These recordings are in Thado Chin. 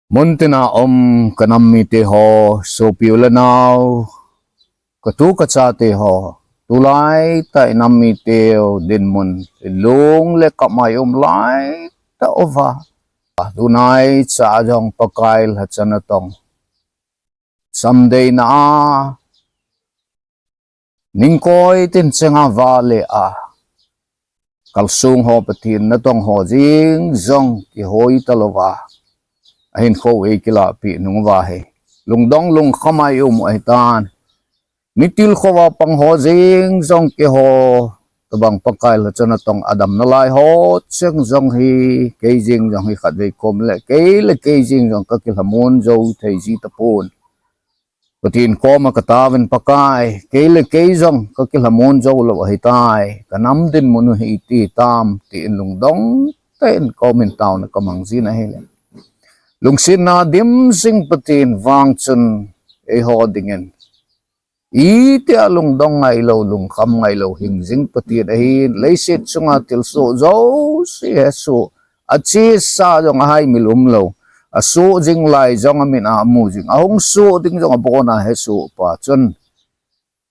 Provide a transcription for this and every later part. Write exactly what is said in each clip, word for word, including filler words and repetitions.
Muntina um ka nam mite ho, sopi u le nau, ka tu ka chate ho, tulai tah i nam miteu dinmun, i lung le kamai um lai tah uva, tunai cha jong Pakai lhacha natong, samdeina a, ningkoi tin chenga vale a, kalsong ho Pathen natong ho jing jong kihoi talouva, ahin kho ei kilahpeh nung uva hi, lungdong lungkham a i um u ahitan. Mitil khova pang ho jing jong kihoi tabang Pakai lhacha natong adam nalai ho cheng jong hi, kei jing jong hi khatvei kom le kei le kei jing jong ka kilhamon jou thei ji tapon. Pathen koma ka taovin, Pakai, kei le kei jong ka kilhamon jou lou ahitai, ka nam dinmun u hi iti tam, tin lungdong tah in ka um in taona ka mang jin ahile, lungsetna dim jing Pathen vang chun eiho dingin itia lungdong ngailou, lungkham ngailou hing jing Pathen ahin, leiset chunga thilsoh jouse hesoh, achesa jong ahaimil umlou, asoh jing lai jong amin a amu jing, ahung soh ding jong abona hesoh pa chun,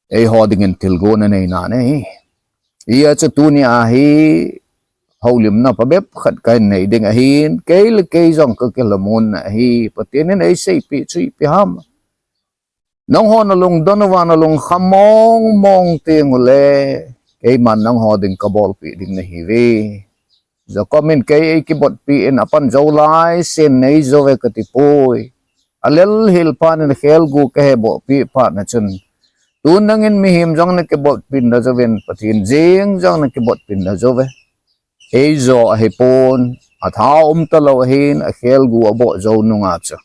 eiho dingin thilgon anei nan ahi. Hijeh chun tunia hi houlimna phabep khat kahin nei ding ahin, kei le kei jong ka kilhamonna ahi. Pathen in eiseipeh chu ipi ham? Nangho nalungdon uva nalungkham mong mong teng ule, keiman nangho ding kabolpeh ding nahiuve. Jacob in kei eikibotpeh in apan jou laisen neijouve katipoi. Alel hel phat in akhelgu kahebohpeh phat na chun, tun nangin mihem jong nakibotpeh na jouvin, Pathen jeng jong nakibotpeh na jouve. Eijo ahipon, atha um talou ahin, akhelgu aboh jou nunga chu,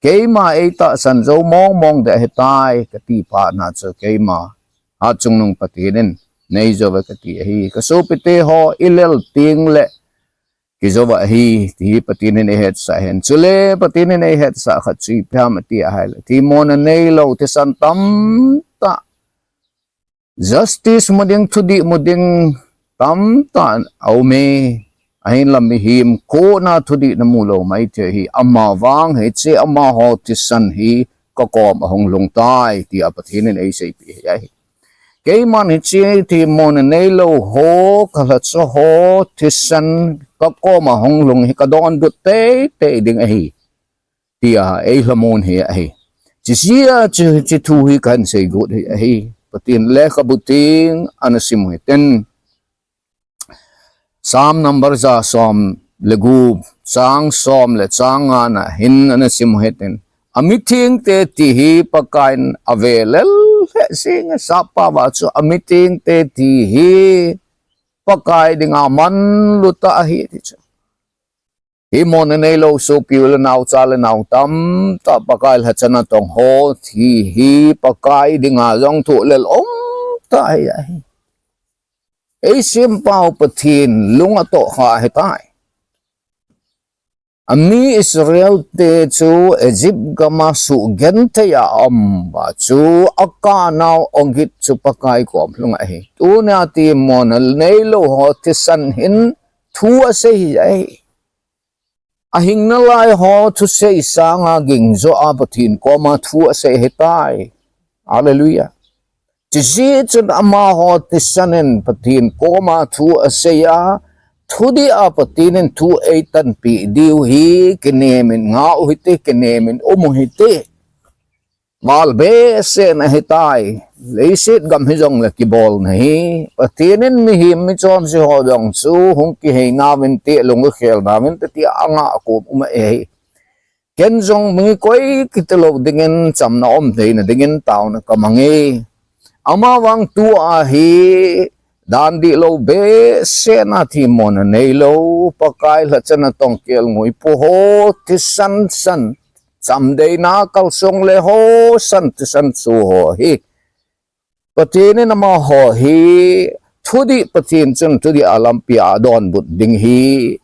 keima eitahsan jou mong mong ding ahitai kati phat na chu, keima hatchungnung Pathen in neijouve kati ahi. Ka sopite ho, ilel tengle kijouva ahi, ti hi Pathen in eihetsah hen. Chule Pathen in eihetsah khat chu ipi ham ati ahile, themmona neilou thisan tamtah, justice mu ding, thudih mu ding tamtah aume. Ahinla mihem kona thudih namu lou maithei hi, amavang hiche amaho thisan hi kakom ahung lhung tai, tia Pathen in eiseipeh ahi. Keiman hiche themmona neilou ho, kalhacha ho thisan kakoma hung lhung hi kadonbut teitei ding ahi, tia eilhamon hi ahi. Chujeh a chu hiche thu hi kahin seigot hi ahi. Pathen lekhabu teng ana simu hitin. Psalm number ja som le gup, chang som le chang nga na hin ana simu hitin. Amithengte ti hi Pakaiyin ave lel lheh jenge, sappao a chu amithengte ti hi Pakai dinga manlutah ahi ti chu. Themmona neilou sopi u le nao, cha le nao tamtah Pakai lhacha natong ho ti hi Pakai dinga jong thohlel umtah ahi. Eisempau Pathen lung atohkha ahitai. Ami Israel te chu Egypt gam a suhgenthei a aum uva chu akanau ogin chu Pakai kom lhung ahi. Tunia themmona neilou ho thisan hin thu asei hi ahi. Ahing nalai ho thusei sanga gingjo a Pathen koma thu asei ahitai. Hallelujah. Chujeh chun amaho thisan in Pathen koma thu asei a, thudih a Pathen in thu eitanpeh diu hi kinem in ngah u hite, kinem in um u hite. Val behseh na ahitai. Leiset gam hijongle kibolna hi, Pathen in mihem michonse ho jong chu hung kihei nauvinte, lung khel nauvinte tia angah akom um ahi. Ken jong mi koi kiti lou dingin, chamna um theina dingin taona ka mange. Amavang tua hi dan dihlou behseh na, themmona neilou, Pakai lhacha natong kelngoi po ho thisan san, chamdeina kalsong le ho san thisan chu ho hi, Pathen in amaho hi thudih, Pathen chun thudih a lampi a donbut ding hi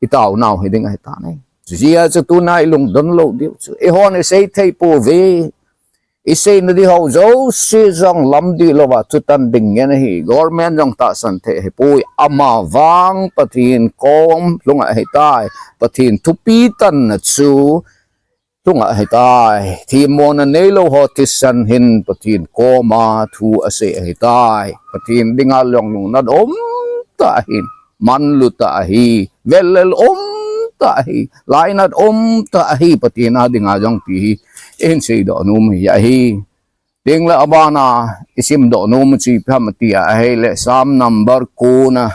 itaonau hiding ahitan ahi. Chujeh a chu tuna ilungdon lou diu chu, eihon isei thei pouve. Isei nadi ho jouse jong lamdih louva thutan ding ngen ahi. Government jong tahsan thei ahipoi. Amavang Pathen kom lhung ahitai. Pathen thupi tanna chu lhung ahitai. Themmona neilou ho thisan hin Pathen koma thu asei ahitai. Pathen dinga lungnat umtah ahin. Manlutah ahi. Velel umtah ahi. Lainat umtah ahi. Pathen a dinga jong ti hi. Ihin seidoh nom hi ahi. Tengle abana isimdoh nom chu ipi ham tia ahile Psalm number kona.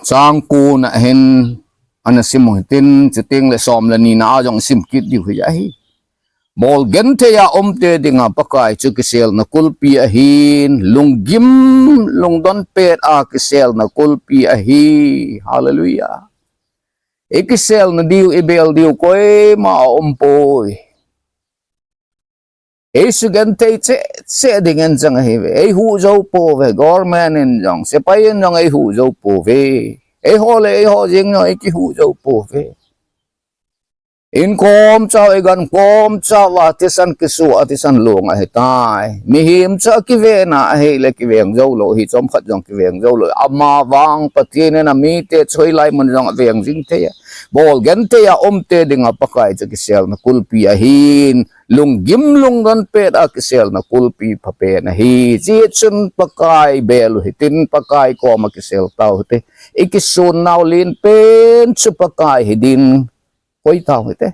Chang kona hin ana sim u hitin, chutengle som le nina a jong sim kit diu hi ahi. Bol genthei a umte dinga Pakai chu kiselna kulpi ahin, lunggim, lungdon pet a kiselna kulpi ahi. Hallelujah. Ikiselna diu, ibel diu koima aumpoi. Eisugenthei cheh cheh ding in chang ahive. Eihuh jou pouve, government in jong, sepai in jong eihuh jou pouve. Eiho le eiho jeng jong eikihuh jou pouve. Inkom chau, igankom chauva thisan kisu a thisan long ahitai. Mihem chu akivena ahile kiveng joulou hi, chomkhat jong kiveng joulou. Amavang Pathen in amite chu hoilai mun jong aveng jing thei a. Bol genthei a umte dinga Pakai chu kiselna kulpi ahin, lunggim lungdon pet a kiselna kulpi phapen ahi. Hichun Pakai bel u hitin, Pakai koma kisel tau hite. Ikisun nau lenpen chu Pakai hidin koi tau hite.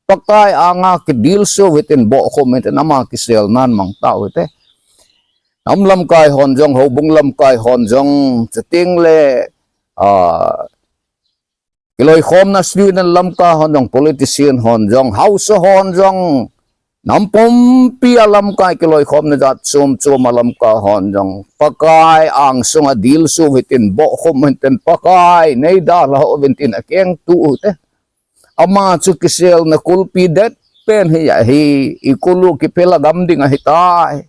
Pakai anga kidilsu hitin, bohkhum hitin, ama kiselnan mang tau hite. Nam lamkai hon jong, houbung lamkai hon jong, chutengle, ah, kiloikhomna student lamkai hon jong, politician hon jong, haosa hon jong, nam pumpi a lamkai kiloikhomna jat chom chom a lamkai hon jong, Pakai angsunga dilsu hitin, bohkhum hitin, Pakai neidalha uvin tin akengtu u hite. Ama chu kiselna kulpi detpen hi ahi. Ikulu kipela gam ding ahitai.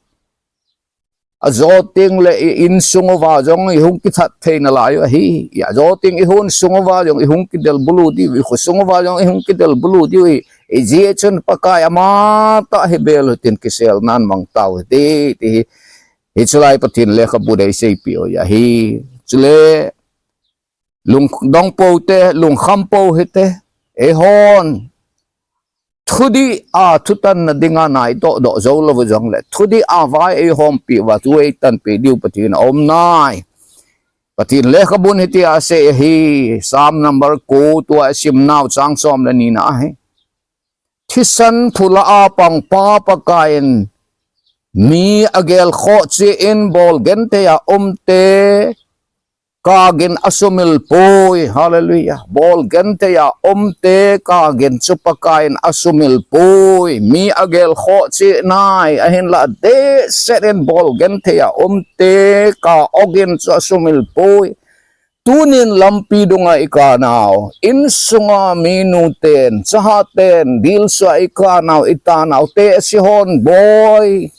Ajo tengle i-insung uva jong ihung kithat thei nalai u ahi. Ajo teng ihon sung uva jong ihung kidel bulu diu, ikho sung uva jong ihung kidel bulu diu ahi. Hijeh chun Pakai amatah hi bel u hitin, kiselnan mang tau hite, ti hi. Hichu lai Pathen lekhabu a eiseipeh u ahi. Chule lungdong pou te, lungkham pou hite, eihon thudih a thutanna dinga naidoh doh jou lou jongle, thudih a vai eihompi uva thu eitanpeh diu Pathen aum nai. Pathen lekhabun hitia asei ahi, Psalm number ko tua isim nau chang som le nina ahi. Thisan phulah a pang pa Pakaiyin mi agelkhoh cheh in, bol genthei a umte kagin asumil poi. Hallelujah. Bol genthei a umte kagin chu Pakaiyin asumil poi. Mi agelkhoh cheh nai, ahinla dehset in bol genthei a umte ka-ogin chu asumil poi. Tunin lampi dunga ikanau, insunga minu ten, chaha ten, dilsu a ikanau, itanau te asihon boi.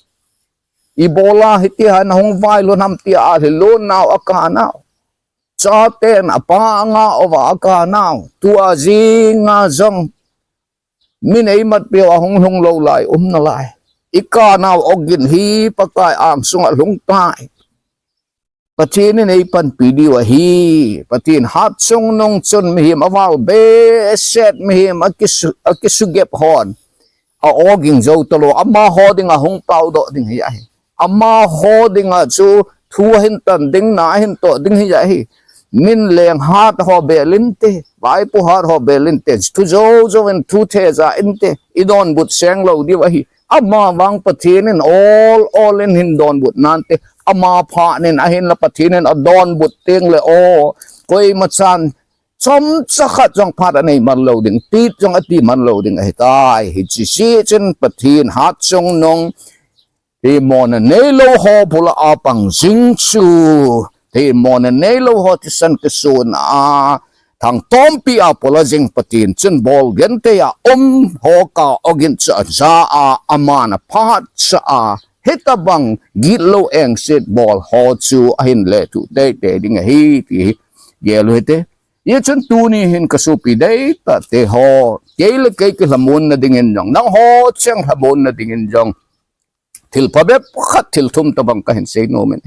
Ibola hiti han ahung vailhun ham tia alhilhun nau akanau. Chaten apa anga uva akanau. Tua jinga jong min eimatpeh u ahung lhung lou lai, um nalai. Ikanau ogin hi Pakai angsunga lhung tai. Pathen in eipanpi diu ahi. Pathen hatchungnung chun mihem aval behset, mihem akisu, akisugep hon a-ogin jou talou, amaho dinga hung paodoh ding hi ahi. Amaho dinga chu thu ahin tan ding, na ahin toh ding hi ahi. Min leng hat ho bel inte, vaipo hat ho bel inte, thu jou jouvin thu theja inte, idonbut seng lou diu ahi. Amavang Pathen in ol ol in hin donbut nante, ama phat in ahinla Pathen in adonbut tengle o, koimachan chomcha khat jong phat anei man lou ding, tit jong ati man lou ding ahitai. Hiche seh chun Pathen hatchungnung, themmona neilou ho phulah a pang jing chu, themmona neilou ho thisan kisun a, thangtompi a phulah jing Pathen chun bol genthei a um ho ka-ogin chu aja a, aman aphatcha a, hitabang gitlou engset bol ho chu ahin lethuh teitei ding ahi ti hi gel u hite. Hichun tuni hin ka sopi deitah te ho, kei le kei kilhamon na dingin jong, nangho cheng lhamon na dingin jong, thil phabep khat thil thum tabang kahin seinom in.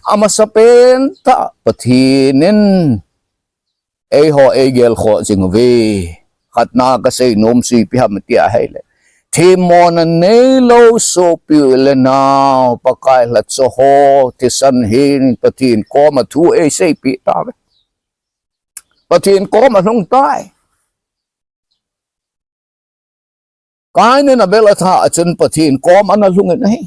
Amasa pen tah Pathen in eiho eigel khoh jing uve. Khatna kasei nom chu ipi ham tia ahile, themmona neilou sopi u le nao, Pakai lhacha ho, thisan hin Pathen koma thu eiseipeh tauve. Pathen koma lhung tai. Kain in Abel atha a chun Pathen koma ana lhung in ahi.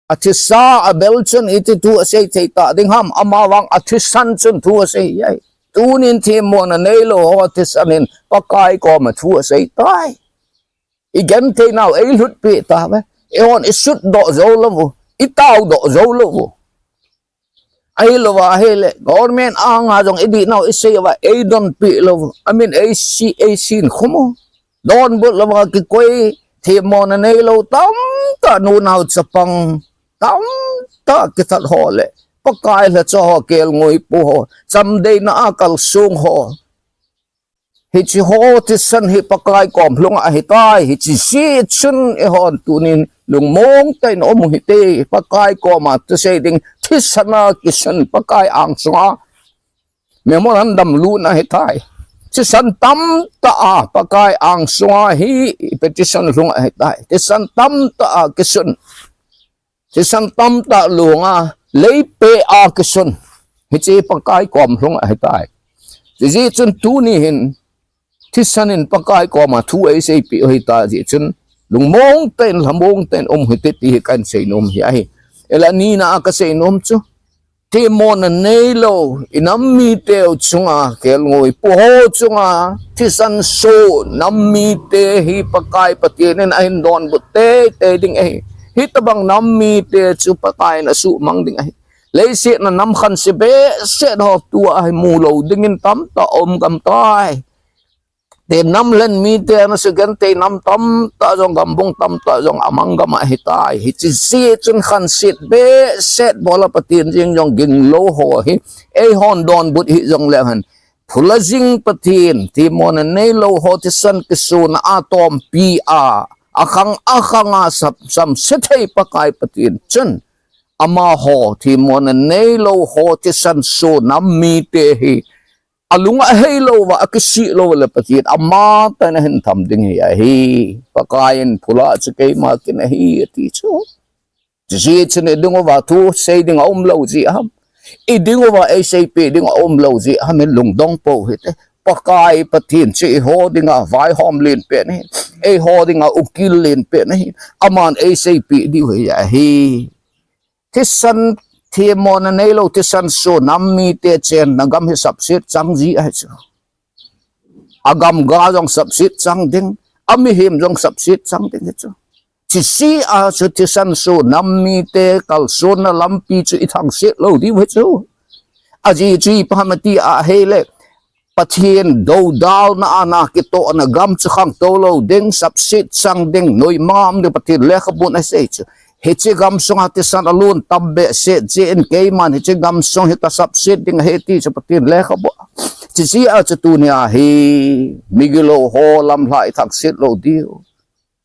Athisa Abel chun iti thu asei thei ta ding ham, amavang athisan chun thu asei ahi. Tunin themmona neilou ho thisan in Pakai koma thu asei tai. Igenthei nau eilhutpeh tauve. Eihon isutdoh jou lou u, itaodoh jou lou u. Ahilouva ahile, government anga jong idih nau isei uva eidonpeh lou u. Amin eisi, eisin khum u. Donbut louva kikoi, themmona neilou tamtah, nu nao chapang tamtah kithat ho le, Pakai lhacha ho, kelngoi pu ho, chamdeina a kalsong ho, hiche ho thisan hi Pakai kom lhung ahitai. Hiche jeh chun eihon tunin lungmong tah in um u hite. Pakai koma thusei ding, thisan a kisun, Pakai angsunga memorandum lut ahitai. Thisan tamtah a Pakai angsunga hi petition lhung ahitai. Thisan tamtah a kisun, thisan tamtah lunga leipeh a kisun, hiche Pakai kom lhung ahitai. Hijeh chun tuni hin thisan in Pakai koma thu eiseipeh u ahita jeh chun, lungmong tah in, lhamong tah in um u hite ti hi kahin seinom hi ahi. Ahile nina a kaseinom chu, themmona neilou inam miteu chunga, kelngoi pu ho chunga thisan so nam mite hi Pakai Pathen in ahin donbut teitei ding ahi. Hitobang nam mite chu Pakai in asuhmang ding ahi. Leiset a nam khanse behseh ho tua hi mu lou dingin tamtah um gam tai. Te nam lhen mite ana sugenthei nam tamtah jong, gambung tamtah jong amang gam ahitai. Hiche jeh chun khanset behseh bola Pathen jeng jong ginglou ho hi eihon donbut hih jong leu hen, phula jing Pathen, themmona neilou ho thisan kisuna a tompi a, akhang akhang a sap, samse thei Pakai Pathen chun, amaho themmona neilou ho thisan so nam mite hi alung ahei louva, akisih lou le Pathen amatah in ahin tham ding hi ahi. Pakai in phula chu keima kin ahi ati chu. Hijeh chun idinguva thusei ding aum lou jeh ham, idinguva eiseipeh ding aum lou jeh ham, hin lungdong pou hite. Pakai Pathen chu eiho dinga vaihom lenpen ahi, eiho dinga ukil lenpen ahi. Aman eiseipeh diu hi ahi. Thisan, themmona neilou thisan so nam mite chenna gam hi sapset chang ji ahi chu. Agam ga jong sapset chang ding, amihem jong sapset chang ding hi chu. Hiche jeh a chu thisan so nam mite kalsonna lampi chu ithangset lou diu hi chu. Ajeh chu ipi ham ati ahile, Pathen dodalna a na kitohna gam chu khangtou lou ding, sapset chang ding, noimang a um ding Pathen lekhabun asei chu. Hiche gamsunga thisan alon tam behseh jeh in keiman hiche gamsung hi kasapset ding ahi ti chu Pathen lekhabu. Hiche jeh a chu tunia hi migilou ho lamlha ithangset lou diu.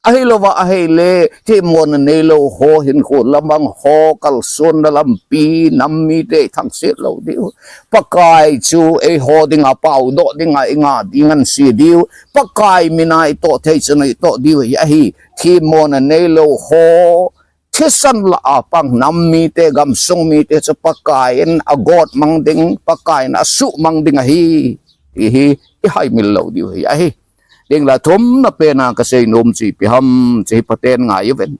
Ahilouva ahile, themmona neilou ho, hinkho lamang ho, kalsonna lampi, nam mite ithangset lou diu. Pakai chu eiho dinga paodoh dinga inga ding anse diu. Pakai mina itoh thei chun itoh diu hi ahi. Themmona neilou ho thisan lah a pang nam mite, gamsung mite chu Pakai in agot mang ding, Pakai in asuhmang ding ahi, ti hi ihaimil lou diu hi ahi. Ding la thumna pena kaseinom chu ipi ham, chu hi phaten ngai uvin.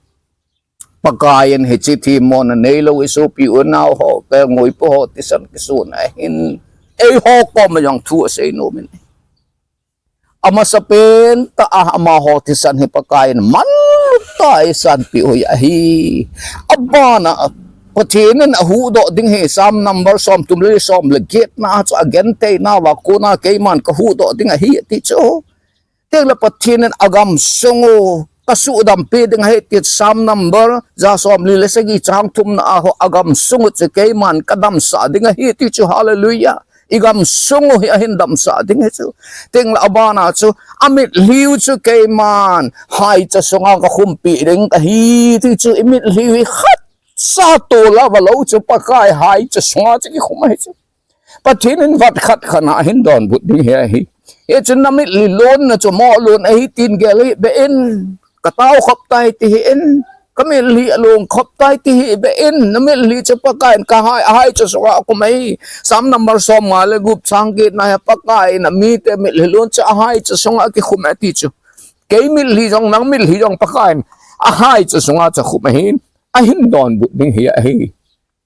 Pakai in hiche themmona neilou isopi unau ho, kelngoi pu ho thisan kisuna hin eiho koma jong thu aseinom in. Amasapen tah a amaho thisan hi Pakai in manlu tah a eisanpeh u ahi. Abana Pathen in ahuhdoh ding hi, Psalm number somthum le som le get na a chu agenthei nauva kona keiman kahuhdoh ding ahi ati chu. Tengle Pathen in agamsung u kasuhdampi ding ahi ti, Psalm number ja somli le sagi chang thumna a ho agamsung u chu keiman kadamsah ding ahi ti chu, hallelujah. I gamsung u hi ahin damsah ding hi chu. Tengle abana chu, amitlhi u chu keiman haicha sunga kakhumpi ding kahi ti chu, i mitlhi u hi khatcha tola valou chu Pakai haicha sunga chu kikhum ahi chu. Pathen in vat khat khat na ahin donbut ding hi ahi. Hichun na mitlhi lonna chu mo lon ahi tin gel hih beh in, katao khop tai ti hih in, ka mitlhi along khop tai ti hih beh in, na mitlhi chu Pakai in ka hai, ahaicha sunga akhum ahi. Psalm number som nga le gup chang get na hi Pakai in amite mitlhi lon chu ahaicha sunga akikhum e ti chu. Kei mitlhi jong, nang mitlhi jong Pakai in ahaicha sunga chu akhum ahin, ahin donbut ding hi ahi.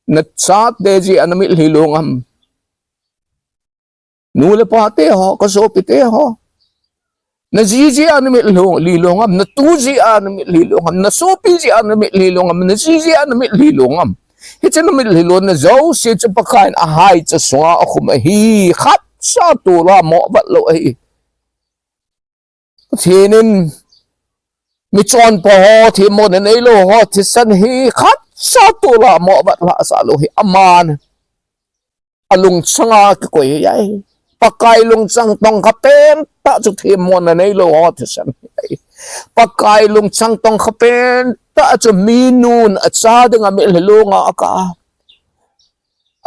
Na chate jeh a na mitlhi long am? Nu le pate ho, ka sopite ho. Na ji jeh a na mitlhi long am? Na tu jeh a na mitlhi long am? Na sopi jeh a na mitlhi long am? Na ji jeh a na mitlhi long am? Hiche na mitlhi lonna jouse chu Pakai in ahaicha sunga akhum ahi, khatcha tola mo vat lou ahi. Pathen in michonpha ho, themmona neilou ho thisan hi khatcha tola mo vat lhah sah lou hi aman alungchang a kikoi ahi. Pakai lungchang tongkha pentah chu themmona neilou ho thisan hi ahi. Pakai lungchang tongkha pentah chu minun acha dinga mitlhi longa akah a,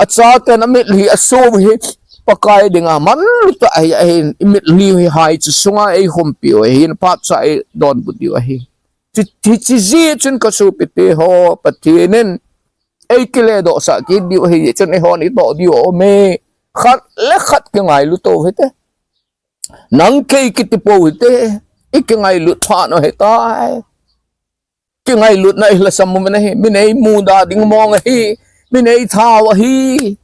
achaten amitlhi aso u hi Pakai dinga manlutah ahi, ahin, i mitlhi u hi haicha sunga eikhumpi u ahin, phatcha eidonbut diu ahi. Hiche, hiche jeh chun ka sopite ho, Pathen in eikiledohsah kit diu ahi, hichun eihon itoh diu aume. Khat le khat kingailu tou hite. Nang kei kiti pou hite. I kingailut phat u ahitai. Kingailutna ilhasam uvin ahi. Min eimuda ding mong ahi. Min eitha u ahi.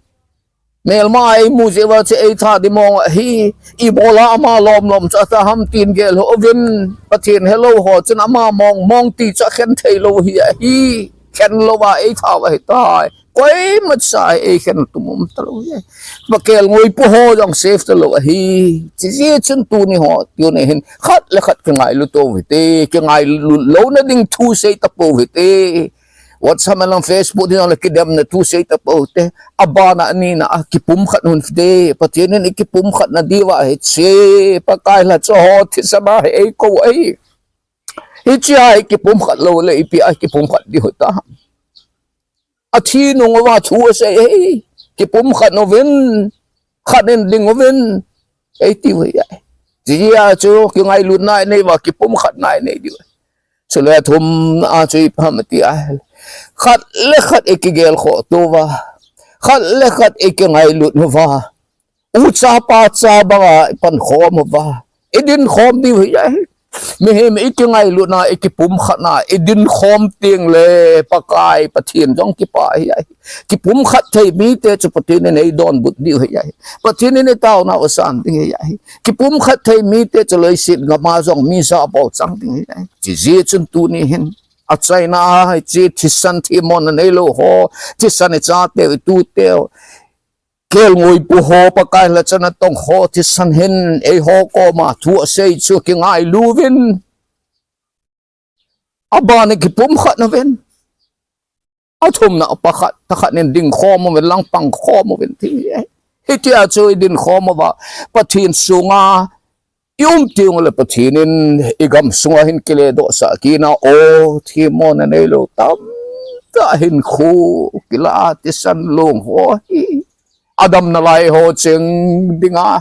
Melma eimu jeh uva chu eitha ding mong ahi. Ibola ama lomlom chu ataham tin gel uvin. Pathen helou ho chun ama mong mong ti chu akhen theilou hi ahi. Khen louva eitha u ahitai. Koimacha eikhen tum um talou hi. Pakelngoi pu ho jong safe talou ahi. Hiche jeh chun tuni ho, tuni hin khat le khat kingailu tou hite, kingailut louna ding thu sei tapou hite. WhatsApp lang, Facebook ding lang kidemna thu sei tapou hite. Abana anina a kipumkhat un hite. Pathen in ikipumkhatna diuva hiche Pakai lhacha ho thisan a hi eikou ahi. Hichea hi kipumkhat loule ipi a kipumkhat diu hitam? Athi nung uva thu asei ahi. Kipumkhat uvin, khat in ding uvin, eitiu ahi. Hijeh a chu kingailutna inei uva, kipumkhatna inei diu ahi. Chule athumna a chu ipi ham ati ahile, khat le khat ikigelkhoh touva, khat le khat ikingailut uva, ucha pacha banga ipankhom uva, idinkhom diu ahi. Mihem ikingailutna, ikipumkhatna idinkhom tengle Pakai Pathen jong kipah ahi. Kipumkhat thei mite chu Pathen in eidonbut diu ahi. Pathen in itaonau asan ding ahi. Kipumkhat thei mite chu leiset gama jong mi jabol chang ding ahi. Hijeh chun tuni hin achaina a hiche thisan, themmona neilou ho thisan, ichateu, ituteu, kelngoi pu ho, Pakai lhacha natong ho thisan hin eiho koma thu asei chu kingailuvin, abana kipumkhat uvin, athumna a pakhat, thakhat in dingkhom uvin lang, pangkhom uvin ti ahi. Hitia chu idinkhom uva Pathen sunga ium tengle Pathen in igam sunga hin kiledohsah kit a, o, themmona neilou tamtah hinkho kilah a thisan long ho hi, adamnalai ho cheng dinga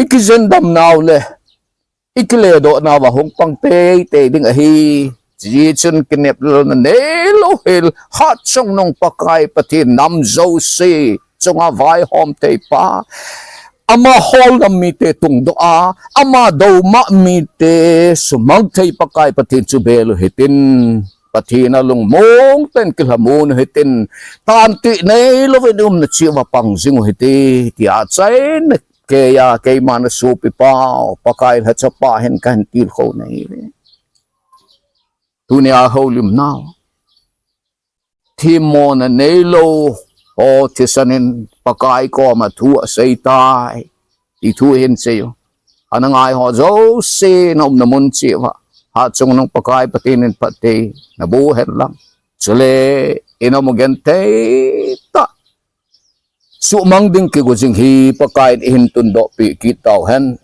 ikijen damnau le ikiledohnauva hung pang teitei ding ahi. Hijeh chun kineplelna neilou hel, hatchungnung Pakai Pathen nam jouse chunga vaihom theipa, ama holnam mite tungdoh a, ama douma mite sumang thei Pakai Pathen chu bel u hitin, Pathen a lungmong tah in kilhamon u hitin, tantih neilouvin umna cheh uva pang jing u hite, tia achaina keiya keiman asopipa u Pakai lhachapa hin kahin tilkhou nahi. Tunia houlimnau, themmona neilou ho thisan in Pakai koma thu aseitai ti thu hin seiyu. Ana ngai ho jouse naumna mun cheh uva hatchungnung Pakai Pathen in phatthei naboh hen lang, chule inamu genthei tah suhmang ding kigo jing hi Pakaiyin eihin tundoh peh kit tauhen.